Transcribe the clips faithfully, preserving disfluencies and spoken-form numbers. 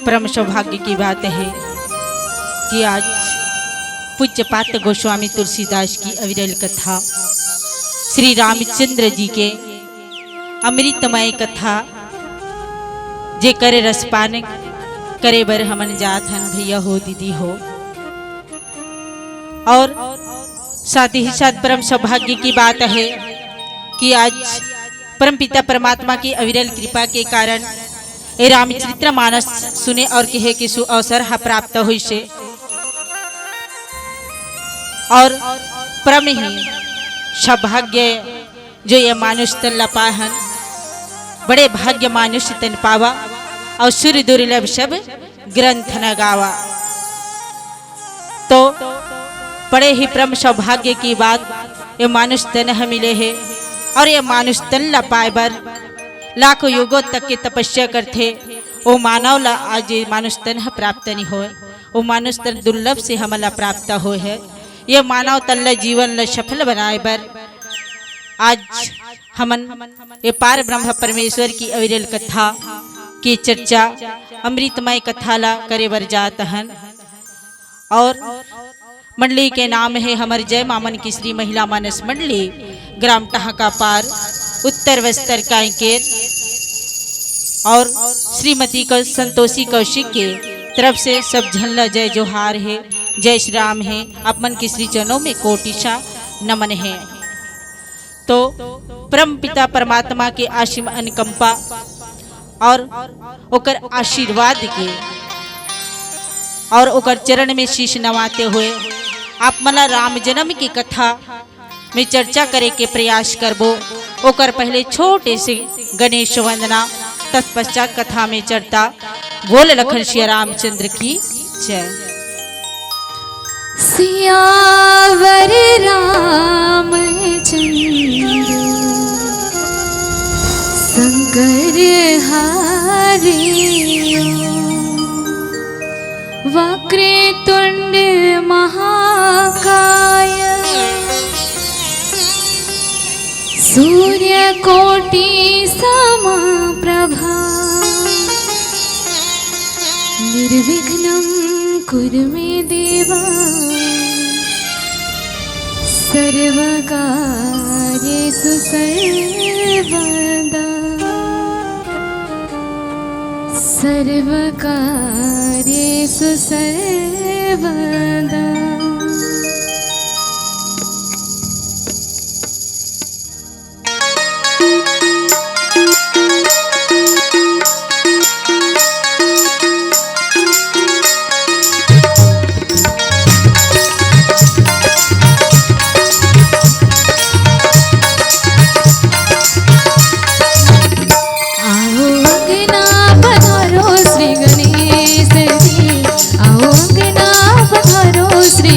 परम सौभाग्य की बात है कि आज पूज्यपाद गोस्वामी तुलसीदास की अविरल कथा, श्री रामचंद्र जी के अमृतमय कथा, जेकर रसपान करे बर हमन जात हन भैया हो, दीदी हो। और साथ ही साथ परम सौभाग्य की बात है कि आज परमपिता परमात्मा की अविरल कृपा के कारण ए रामचरित्र मानस सुने और कहे के सु अवसर ह प्राप्त होइसे। और परम ही सौभाग्य जो ये मानुष तन ल पाए हन, बड़े भाग्य मानुष तन पावा और सुर दुर्लभ सब ग्रंथ न गावा। तो बड़े ही परम सौभाग्य की बात, ये मानुष तन ह मिले हे और ये मानुष तन ला पाए बर लाखों युगों तक के तपस्या करथे। ओ मानव ला आज ये मानुष तन ह प्राप्त नहीं होए, ओ मानुष तन दुर्लभ से हमन ला प्राप्त होए हे। ये मानव तन ला जीवन ला सफल बनाए बर आज हमन ये पार ब्रह्म परमेश्वर की अविरल कथा की चर्चा, अमृतमय कथा ला करे बर जात हन। और मंडली के नाम है हमर जय मामन की श्री महिला मानस मंडली, ग्राम टहाका पार, उत्तर बस्तर कांकेर। और श्रीमती कौ-, संतोषी कौशिक के तरफ से सब झन ला जय जोहार है, जय श्री राम है। आप मन के श्री चरणों में कोटिशा नमन है। तो परम पिता परमात्मा के असीम अनुकंपा और ओकर आशीर्वाद के और ओकर चरण में शीश नवाते हुए आप मन ला राम जन्म की कथा में चर्चा करे के प्रयास करबो। ओकर पहले छोटे से गणेश वंदना, तत्पश्चात कथा में चर्चा। बोल लखन सिया रामचंद्र की जय। सियावर रामचंद्र शंकर हरे, वक्रतुंड महाकाय सूर्यकोटि समप्रभा, निर्विघ्नं कुरु मे देवा, सर्वकार्येषु सर्वदा, सर्वकार्येषु सर्वदा। आओ अंगना पधारो श्री गणेश जी, आओ अंगना पधारो श्री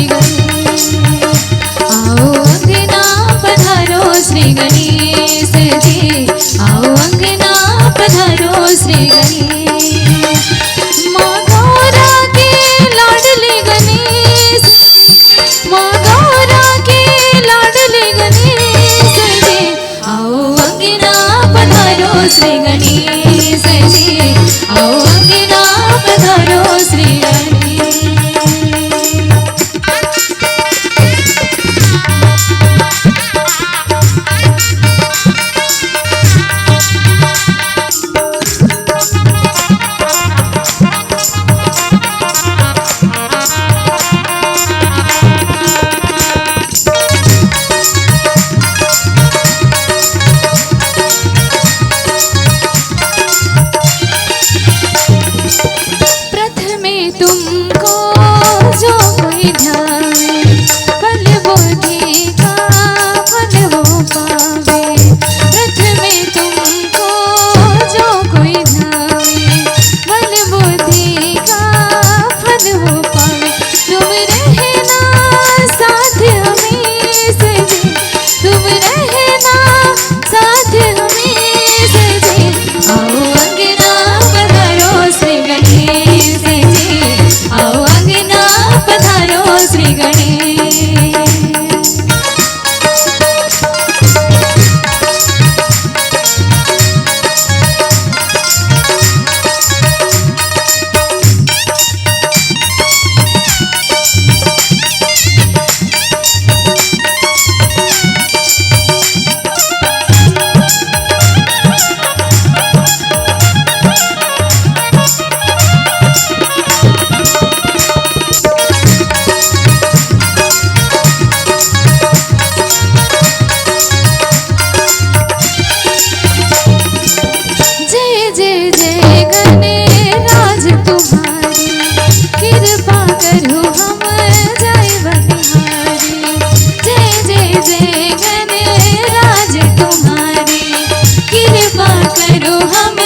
हम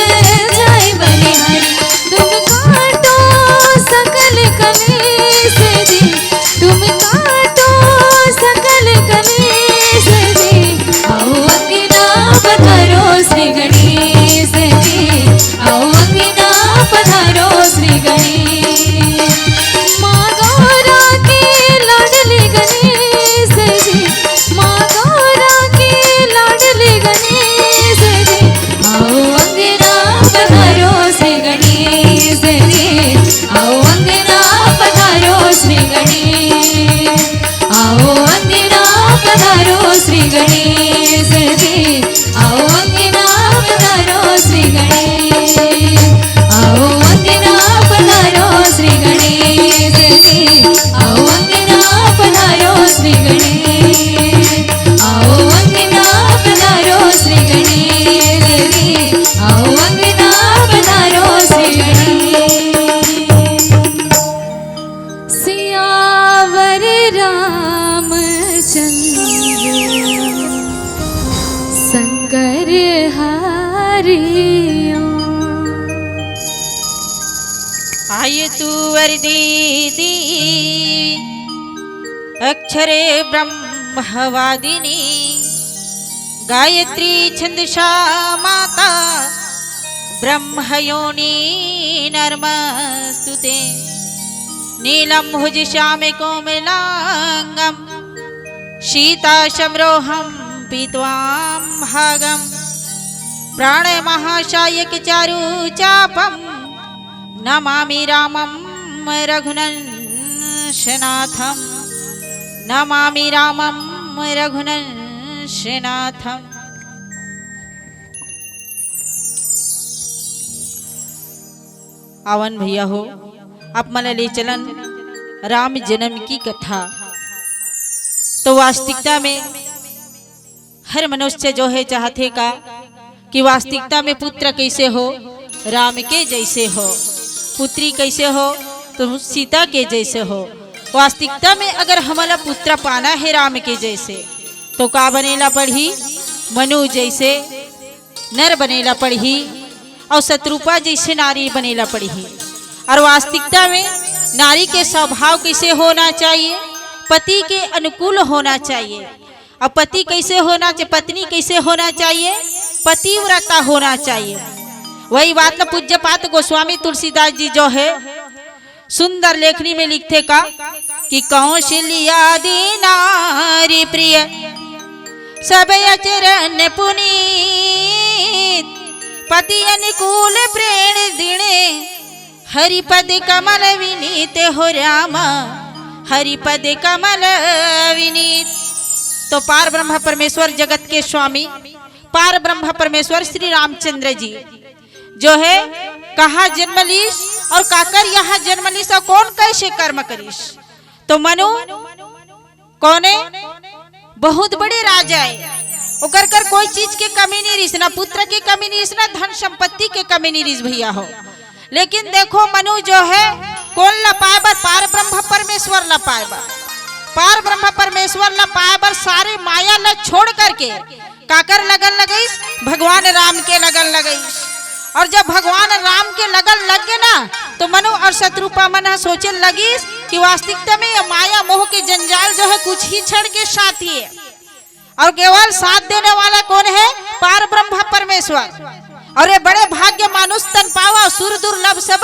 जाए बलिहारी। तुम काटो सकल कलेश जी, तुम काटो सकल कलेश जी। आओ अंगना पधारो श्री गणेश जी, आओ अंगना पधारो श्री गणेश। माँ गौरा के लाडले गणेश जी, माँ गौरा के लाडले गणेश जी। आओ अंगना पधारो श्री गणेश जी, आओ अंगना पधारो श्री गणेश, आओ अंगना पधारो श्री गणेश जी, आओ अंगना पधारो श्री गणेश, आओ अंगना पधारो श्री गणेश जी, आओ अंगना पधारो श्री गणेश, आओ अंगना पधारो श्री गणेश जी, आओ अंगना पधारो श्री गणेश। सियावर रामचंद्र शंकर हरिओ। आय तुवर दीदी अक्षरे ब्रह्मवादिनी, गायत्री छंदसा माता ब्रह्मयोनि नमस्तुते। नीलम भुज श्याम कोमलांगम सीता समरोहम पीतवाम भागम। प्राण महाशायक चारु चापम नमामि रामं रघुनंदनाथं, नमामि रामं रघुनंदनाथं। आवन भैया हो, आप मन ला ले चलन राम जन्म की कथा। तो वास्तविकता में हर मनुष्य जो है चाहथे का कि वास्तविकता में पुत्र कैसे हो, राम के जैसे हो, पुत्री कैसे हो, तो सीता के जैसे हो। वास्तविकता में अगर हमला पुत्र पाना है राम के जैसे, तो का बनेला पड़ही? मनु जैसे नर बनेला पड़ही और शतरूपा जैसे नारी बनेला पड़ही। और वास्तविकता में नारी के स्वभाव कैसे होना चाहिए? पति के अनुकूल होना चाहिए। अब पति कैसे होना चाहिए, पत्नी कैसे होना चाहिए? पतिव्रता होना चाहिए। वही बात ना पूज्यपाद गोस्वामी तुलसीदास जी जो है सुंदर लेखनी में लिखथे का कि कौशल्यादि नारी प्रिय सब अचरण पुनीत, पति अनुकूल प्रेण दिणे हरिपद कमल विनीत हो रामा, हरिपद कमल विनीत। तो पार ब्रह्म परमेश्वर जगत के स्वामी, पार ब्रह्म परमेश्वर श्री रामचंद्र जी जो है कहाँ जन्म लीस और काकर यहाँ जन्म लीस और कौन कैसे कर्म करीस? तो मनु कोने बहुत बड़े राजा है, ओकर कर कोई चीज के कमी नहीं रहिस, ना पुत्र के कमी नहीं रहिस, ना धन संपत्ति के कमी नहीं रहिस भैया हो। लेकिन देखो मनु जो है कोन ला पाए बर? पार ब्रह्म परमेश्वर ला पाए बर, पार ब्रह्म परमेश्वर ला पाए बर सारे माया ला छोड़ करके काकर लगन लगइस? भगवान राम के लगन लगइस। और जब भगवान राम के लगन लग गे ना, तो मनु और शतरूपा मन ह सोचे लगिस कि वास्तविकता में ये माया मोह के जंजाल जो है कुछ ही क्षण के साथ ही है, और केवल साथ देने वाला कौन है? पार ब्रह्म परमेश्वर। और ये बड़े भाग्य मानुष तन पावा, सुर दुर्लभ सब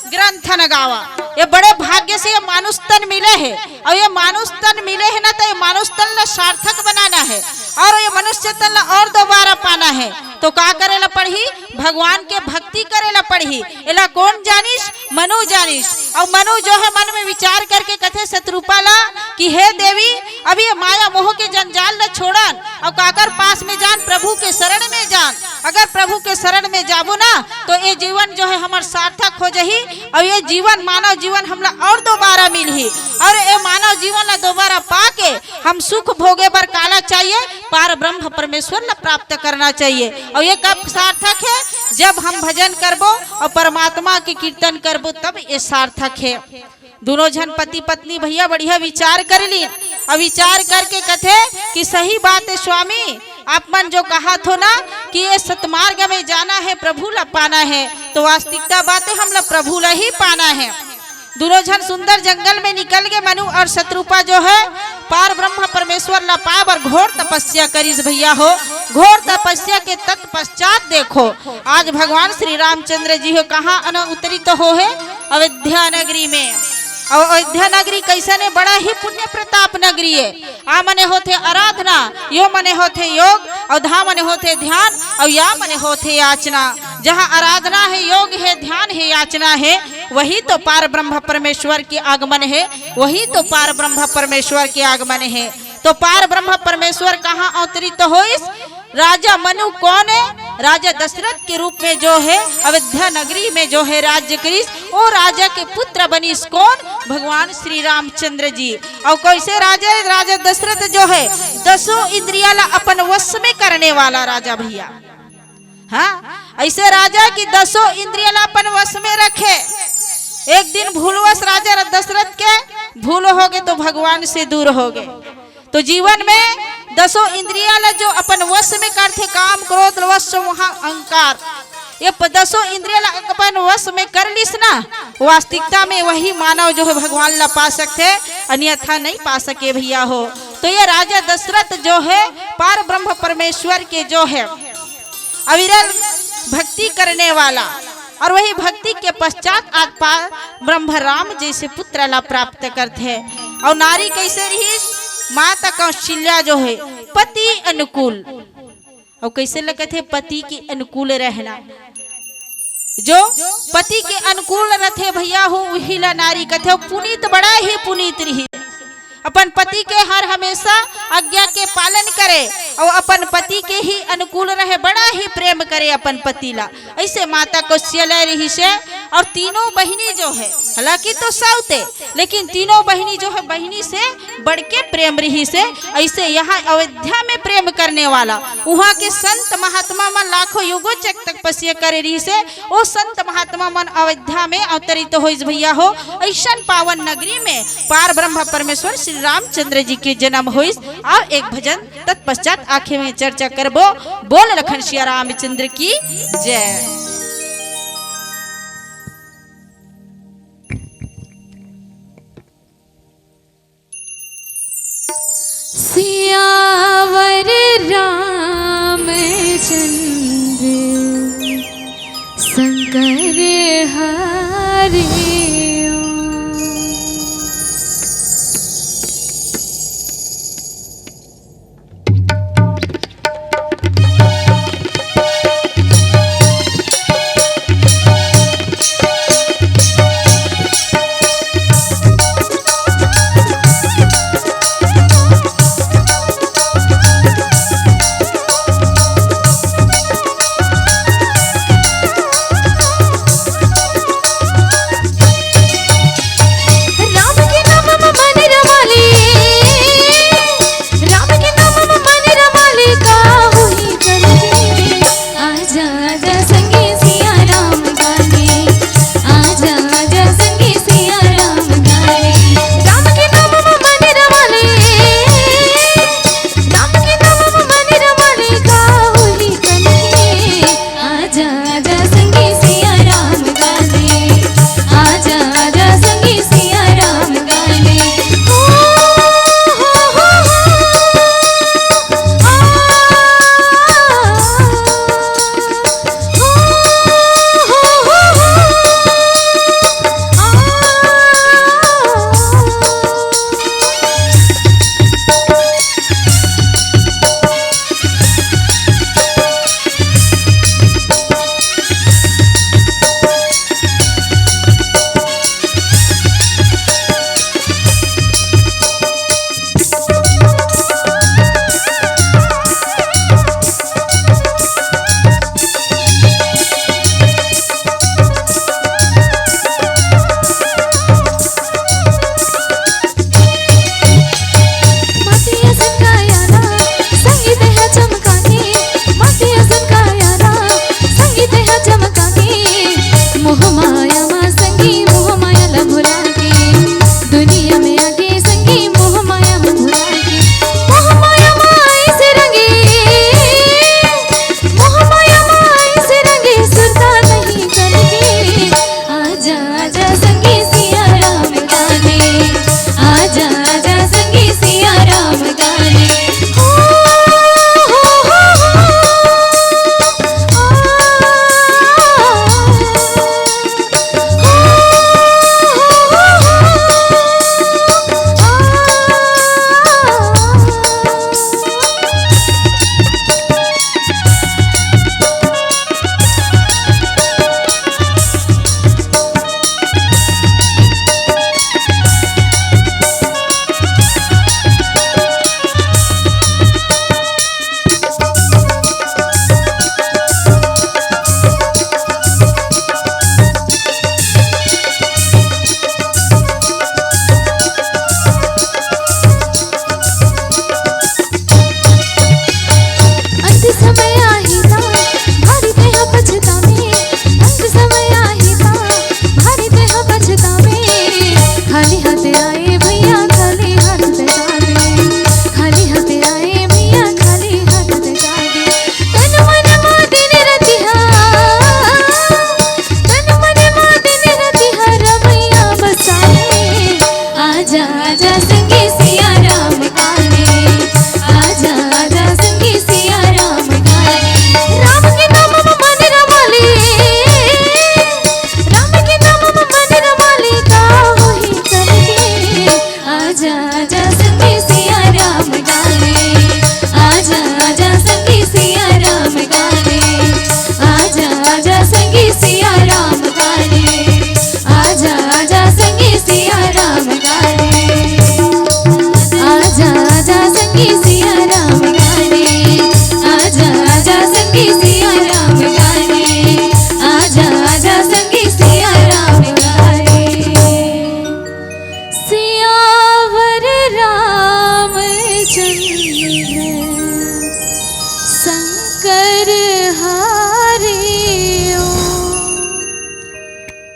ग्रंथ न गावा। ये बड़े भाग्य से ये मानुष तन मिले है, और ये मानुष तन मिले है ना, तो ये मानुष तन ला सार्थक बनाना है, और ये मनुष्य तन ला और दोबारा पाना है। तो का करे ला पड़ही? भगवान के भक्ति करे ला पड़ही। एला कौन जानिस? मनु जानिस। और मनु जो है मन में विचार करके कथे शतरूपा ला कि हे देवी, अभी ये माया मोह के जंजाल ला छोड़न और काकर पास में जान, प्रभु के शरण में जान। अगर प्रभु के शरण में जाबो ना, तो ये जीवन जो है हमर सार्थक हो जही, और ये जीवन, मानव जीवन हमला और दोबारा मिलही, और ये मानव जीवन ला दोबारा पाके हम सुख भोगे बर काला चाहिए, पार ब्रह्म परमेश्वर ला प्राप्त करना चाहिए। और ये कब सार्थक है? जब हम भजन करबो और परमात्मा के कीर्तन करबो, तब ये सार्थक है। दोनों झन पति पत्नी भैया बढ़िया विचार कर ली, और विचार करके कथे कि सही बात है स्वामी, आप मन जो कहा थो ना कि ये सतमार्ग में जाना है, प्रभु ला पाना है, तो वास्तविकता बात है, हमला प्रभु ला ही पाना है। दूनों झन सुंदर जंगल में निकल गे, मनु और शतरूपा जो है पार ब्रह्म परमेश्वर ला पाए बर घोर तपस्या करिस भैया हो। घोर तपस्या के तत्पश्चात देखो, आज भगवान श्री रामचंद्र जी हो कहाँ अन-, अवतरित हो है? अयोध्या नगरी में। और अयोध्या नगरी कैसन है? बड़ा ही पुण्य प्रताप नगरी है। आ मने होथे आराधना, यो मने होथे योग, और धा मने होथे ध्यान, और या मने होथे याचना। जहाँ आराधना है, योग है, ध्यान है, याचना है, वही तो पार ब्रह्म परमेश्वर के आगमन है, वही तो पार ब्रह्म परमेश्वर के आगमन है। तो पार ब्रह्म परमेश्वर कहाँ अवतरित होइस? राजा मनु कौन है? राजा दशरथ के रूप में जो है अयोध्या नगरी में जो है राज्य करिस, वो राजा के पुत्र बनिस कौन? भगवान श्री रामचंद्र जी। और कैसे राजा, राजा दशरथ जो है दसों इंद्रिया ला अपन वश में करने वाला राजा भैया। हाँ, ऐसे राजा की दसों इंद्रिया ला अपन वश में रखे। एक दिन भूलवश राजा दशरथ के भूल हो गए तो भगवान से दूर हो गए। तो जीवन में दसों इंद्रिया ला जो अपन वश में करथे, काम, क्रोध, लोभ, मोह, अहंकार, ये प-, दसों इंद्रिया ला अपन वश में कर लिस ना, वास्तविकता में वही मानव जो है भगवान ला पा सकथे, अन्यथा नहीं पा सके भैया हो। तो ये राजा दशरथ जो है पार ब्रह्म परमेश्वर के जो है अविरल भक्ति करने वाला, और वही भक्ति के पश्चात आज पार ब्रह्म राम जैसे पुत्र ला प्राप्त करथे। और नारी कैसे रहिस? माता कौशल्या जो है पति अनुकूल। और कैसे लगत है पति के अनुकूल रहना? जो पति के अनुकूल रथे भैया हो, वही ला नारी कथे। और पुनीत, बड़ा ही पुनीत रही, अपन पति के हर हमेशा आज्ञा के पालन करे और अपन पति के ही अनुकूल रहे, बड़ा ही प्रेम करे अपन पति ला। ऐसे माता कौशल्या रहिसे। और तीनों बहिनी जो है, हालांकि तो सौते, लेकिन तीनों बहिनी जो है बहिनी से बढ़ के प्रेम रहिसे। ऐसे यहाँ अयोध्या में प्रेम करने वाला, वहाँ के संत महात्मा मन लाखों युगों तक तपस्या करे रहिसे। ओ संत महात्मा मन अयोध्या में अवतरित होइस भैया हो। ऐसन पावन नगरी में पार ब्रह्म परमेश्वर श्री रामचंद्र जी के जन्म होइस। और एक भजन तत्पश्चात आखिर में चर्चा करबो। बोल लखन सिया रामचंद्र की जय। सियावर रामचंद्र शंकर हरि ओम।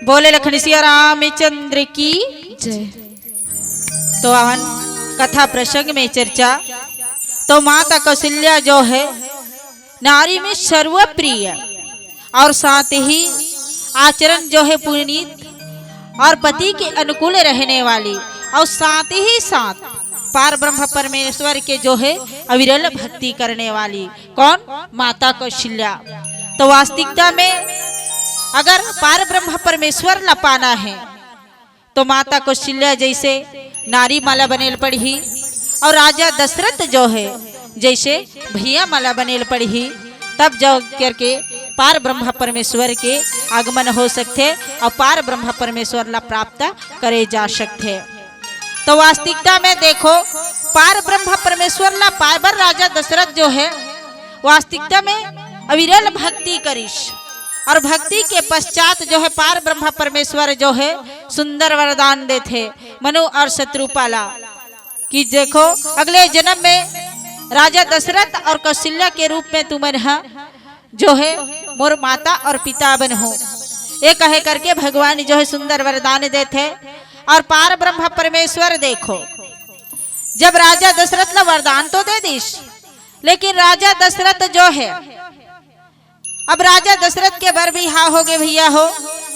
बोले लखन सिया रामचंद्र की। जय। तो आवन कथा प्रसंग में चर्चा। तो माता कौशल्या जो है नारी में सर्वप्रिय और साथ ही आचरण जो है पुनीत और पति के अनुकूल रहने वाली और साथ ही साथ पार ब्रह्म परमेश्वर के जो है अविरल भक्ति करने वाली कौन? माता कौशल्या। तो वास्तविकता में अगर पार ब्रह्म परमेश्वर ला पाना है तो माता कौशल्या जैसे नारी माला बनेल पड़ही और राजा दशरथ जो है जैसे भैया माला बनेल पड़ही, तब जो करके पार ब्रह्म परमेश्वर के आगमन हो सकथे और पार ब्रह्म परमेश्वर ला प्राप्त करे जा सकथे। तो वास्तविकता में देखो, पार ब्रह्म परमेश्वर ला पाए बर राजा दशरथ जो है वास्तविकता में अविरल भक्ति करिस और भक्ति के पश्चात जो है पार ब्रह्म परमेश्वर जो है सुंदर वरदान देथे मनु और शतरूपा ला कि देखो, अगले जन्म में राजा दशरथ और कौशल्या के रूप में तुमन ह जो है मोर माता और पिता बनहू। ये कहे करके भगवान जो है सुंदर वरदान देथे और पार ब्रह्म परमेश्वर देखो, जब राजा दशरथ ला वरदान तो दे दिस, लेकिन राजा दशरथ जो है, अब राजा दशरथ के बर बिहाव हो गे भैया हो,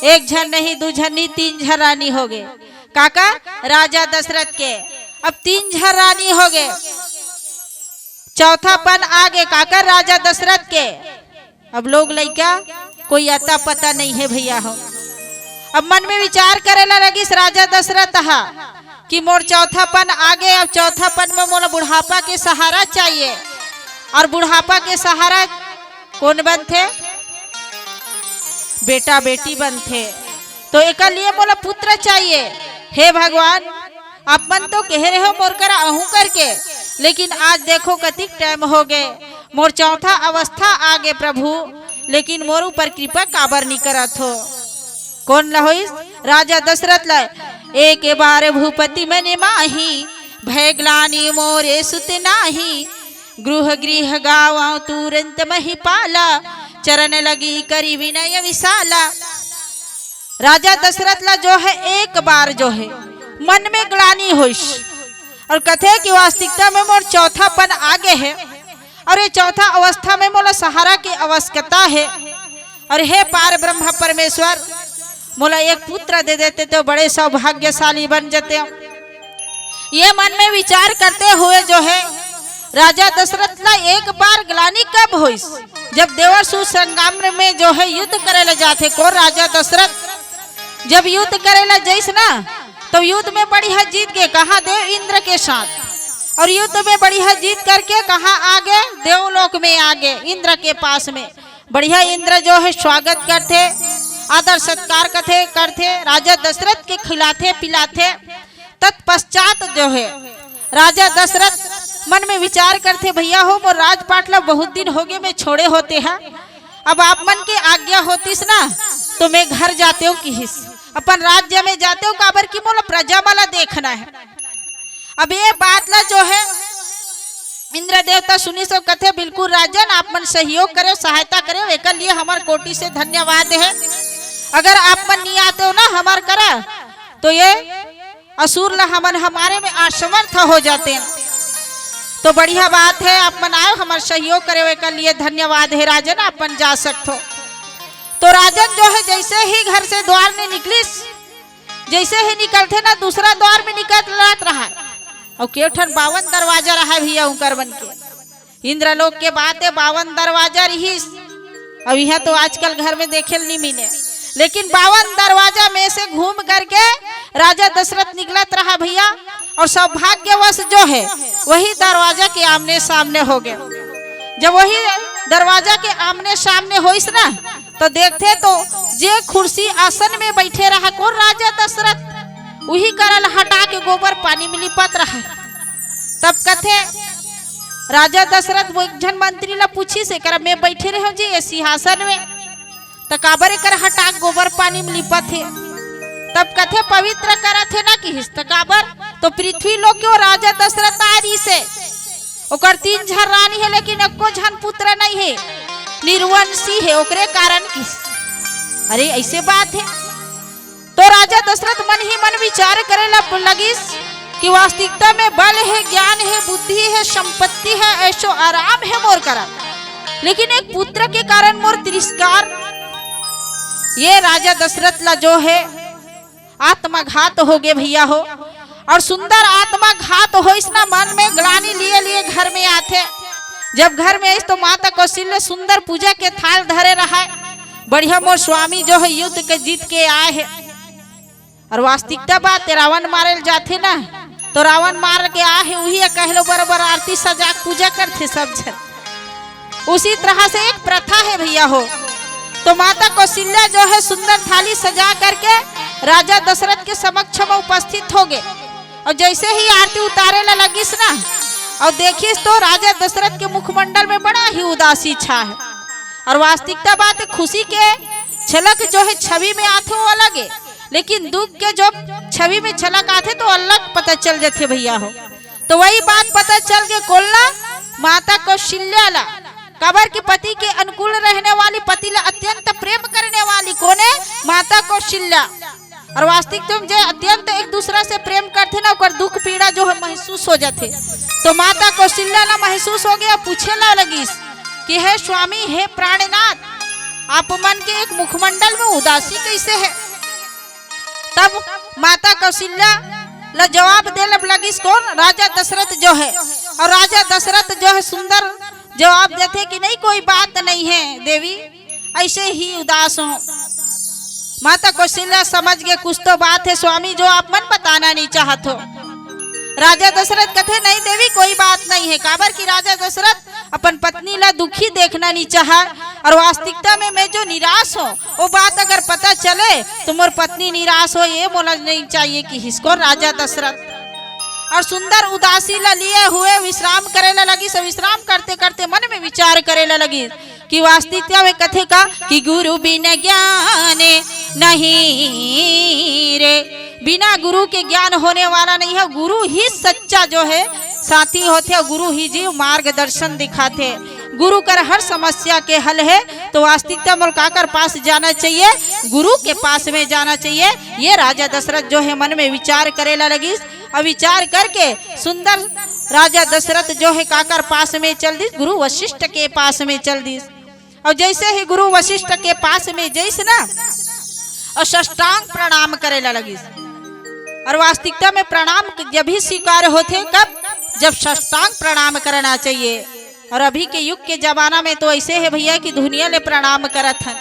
एक झन नहीं, दू झन नहीं, तीन झन रानी हो गे। काकर? राजा दशरथ के। अब तीन झन रानी हो गे, चौथा पन आ गे। काकर? राजा दशरथ के। अब लोग लइका कोई अता पता नहीं है भैया हो। अब मन में विचार करे ला लगिस राजा दशरथ हा कि मोर चौथा पन आ गे, अब चौथा पन में मोला बुढ़ापा के सहारा चाहिए। और बुढ़ापा के सहारा कौन बनथे? बेटा बेटी बनथे। तो एकर लिए मोला पुत्र चाहिए। हे भगवान, आप मन तो कहे रहे हो मोर करा आहू करके, लेकिन आज देखो कतिक टाइम हो गे, मोर चौथा अवस्था आ गे प्रभु, लेकिन मोर ऊपर कृपा काबर नी करत हो? कौन ला होइस? राजा दशरथ ला। एक बार भूपति मन माही, भय ग्लानि मोरे सुत नाही। गृह गृह गावं तुरंत महीपाला, चरण लगी करि विनय विशाला। राजा दशरथ ला जो है एक बार जो है मन में ग्लानि होइस और कथे कि वास्तविकता में मोर चौथा पन आ गे है और ये चौथा अवस्था में मोला सहारा की आवश्यकता है। और हे पार ब्रह्म परमेश्वर, मोला एक पुत्र दे देते तो बड़े सौभाग्यशाली बन जतेंव। ये मन में विचार करते हुए जो है राजा दशरथ ला एक बार ग्लानि कब होइस? जब देवासुर संग्राम में जो है युद्ध करे ला जाथे, कौन? राजा दशरथ जब युद्ध करे ला जइस ना, तो युद्ध में बढ़िया जीत गे, कहाँ? देव इंद्र के साथ। और युद्ध में बढ़िया जीत करके कहाँ आ गे? देवलोक में आ गे, इंद्र के पास में। बढ़िया इंद्र जो है स्वागत करथे, आदर सत्कार कथे करथे, राजा दशरथ के खिलाथे पिलाथे। तत्पश्चात जो है राजा दशरथ मन में विचार करथे, भैया हो, मोर राजपाट ला बहुत दिन हो गे मैं छोड़े होते हैं, अब आप मन के आज्ञा होतिस ना तो मैं घर जातेंव किहिस, अपन राज्य में जातेंव, काबर कि मोला प्रजा मन ला देखना है। अब ये बात ला जो है इंद्र देवता सुनिस अउ कथे, बिल्कुल राजन, आप मन सहयोग करेव, सहायता करेव, एकर लिए हमर कोटि से धन्यवाद है। अगर आप मन नहीं आतेव ना हमर करा, तो ये असुर ला हमन हमारे में असमर्थ हो जातेन। तो बढ़िया बात है, आप मन आएव, हमर सहयोग करेव, एकर लिए धन्यवाद है राजन, आप मन जा सकथो। तो राजन जो है जैसे ही घर से द्वार में निकलिस, जैसे ही निकलथे ना, दूसरा द्वार में निकलत रहा। अउ के ठन बावन दरवाजा रहा भैया उनकर मन के। इंद्रलोक के बात है, बावन दरवाजा रहिस। अब यह तो आजकल घर में देखे ल नहीं मिले, लेकिन बावन दरवाजा में से घूम करके राजा दशरथ निकलत रहा भैया। और सौभाग्यवश जो है वही दरवाजा के आमने सामने हो गए। जब वही दरवाजा के आमने सामने होइस ना, तो देखथे तो जे कुर्सी आसन में बैठे रहा कौन? राजा दशरथ। उही करा ल हटा के गोबर पानी में लिपत रहा। तब कथे राजा दशरथ वो एक झन मंत्री ला पूछिस, एकरा में बैठे रहे जी ये सिंहासन में, त काबर एकर हटा के गोबर पानी में लिपत हे? तब कथे पवित्र करत हे ना किहिस, त काबर? तो पृथ्वी लोक के वो राजा दशरथ आ रहिस हे, ओकर तीन झन रानी हे, लेकिन एको झन पुत्र नहीं हे, निर्वंशी हे, ओकरे कारण किहिस। अरे ऐसे बात हे, तो राजा दशरथ मन ही मन विचार करे ल लगिस कि वास्तविकता में बल हे, ज्ञान हे, बुद्धि हे, संपत्ति हे, ऐशो आराम हे मोर करा, लेकिन एक पुत्र के कारण मोर तिरस्कार। ये राजा दशरथ ला जो हे आत्मघात हो गे भैया हो। और सुंदर आत्मघात होइस ना, मन में ग्लानि लिए लिए घर में आथे। जब घर में आइस तो माता कौशल्या सुंदर पूजा के थाल धरे रहा, बढ़िया मोर स्वामी जो हे युद्ध के जीत के आए हे। और वास्तविकता बात हे, रावण मारे ल जाथे ना, तो रावण मार के आहे, उही कहलो बरोबर आरती सजा के पूजा करथे सब झन। उसी तरह से एक प्रथा हे भैया हो। तो माता कौशल्या जो हे सुंदर थाली सजा करके राजा दशरथ के समक्ष में उपस्थित हो गे। और जैसे ही आरती उतारे ला लगिस ना, और देखिस तो राजा दशरथ के मुखमंडल में बड़ा ही उदासी छा हे। और वास्तविकता बात हे, खुशी के झलक जो हे छवि में आथे वो अलग हे, लेकिन दुख के जो छवि में झलक आथे तो अलग पता चल जाथे भैया हो। तो वही बात पता चल गे कोन ला, माता कौशल्या ला। काबर कि पति के अनुकूल रहने वाली, पति ला अत्यंत प्रेम करने वाली कोन हे? माता कौशल्या। और वास्तविक तुम जे अत्यंत एक दूसरा से प्रेम करथे ना, ओकर दुख पीड़ा जो हे महसूस हो जाथे। तो माता कौशल्या ला महसूस हो गे, पूछे ला लगिस कि हे स्वामी, हे प्राणनाथ, आप मन के एक मुखमंडल में उदासी कैसे हे? तब माता कौशल्या ला जवाब दे ल लगिस कोन? राजा दशरथ जो हे। और राजा दशरथ जो हे सुंदर जवाब देथे कि नहीं, कोई बात नहीं हे देवी, ऐसे ही उदास हों। माता कौशल्या समझ गे कुछ तो बात हे स्वामी, जो आप मन बताना नहीं चाहत हो। राजा दशरथ कथे, नहीं देवी, कोई बात नहीं हे। काबर कि राजा दशरथ अपन पत्नी ला दुखी देखना नहीं चाहा। और वास्तविकता में मैं जो निराश हों, वो बात अगर पता चले तो मोर पत्नी निराश हो, ये मोला नहीं चाहिए, किहिस कोन? राजा दशरथ। और सुंदर उदासी ला लिए हुए विश्राम करे ला लगिस। विश्राम करते करते मन में विचार करे ला लगिस कि वास्तविकता में कथे का कि गुरु बिन ज्ञान नहीं रे, बिना गुरु के ज्ञान होने वाला नहीं हे। गुरु ही सच्चा जो हे साथी होथे, गुरु ही जीव मार्गदर्शन दिखाथे। गुरु कर हर समस्या के हल हे। तो वास्तविकता मोला काकर पास जाना चाहिए? गुरु के पास में जाना चाहिए। ये राजा दशरथ जो हे मन में विचार करे ला लगिस, और विचार करके सुंदर राजा दशरथ जो हे काकर पास में चल दिस? गुरु वशिष्ठ के पास में चल दिस। और जैसे ही गुरु वशिष्ठ के पास में जइस ना, और साष्टांग प्रणाम करे ला लगिस। और वास्तविकता में प्रणाम जब भी स्वीकार होथे, कब? जब साष्टांग प्रणाम करना चाहिए। और अभी के युग के जमाना में तो ऐसे हे भैया कि दुनिया ले प्रणाम करत हन,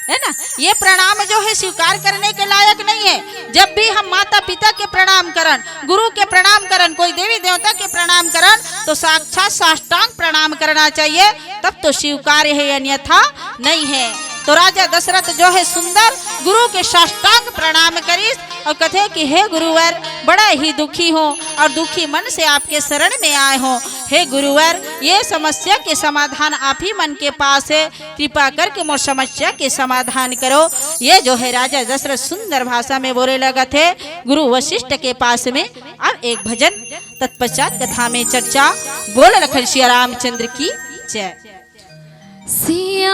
है ना? ये प्रणाम जो हे स्वीकार करने के लायक नहीं हे। जब भी हम माता पिता के प्रणाम करन, गुरु के प्रणाम करन, कोई देवी देवता के प्रणाम करन, तो साक्षात साष्टांग प्रणाम करना चाहिए, तब तो स्वीकार्य हे, अन्यथा नहीं हे। तो राजा दशरथ जो हे सुंदर गुरु के साष्टांग प्रणाम करिस और कथे कि हे गुरुवर, बड़ा ही दुखी हों और दुखी मन से आपके शरण में आए हों। हे गुरुवर, ये समस्या के समाधान आप ही मन के पास हे, कृपा करके मोर समस्या के समाधान करो। ये जो हे राजा दशरथ सुंदर भाषा में बोले लगथे गुरु वशिष्ठ के पास में। अब एक भजन, तत्पश्चात कथा में चर्चा। बोल लखन सिया रामचंद्र की जय। सिया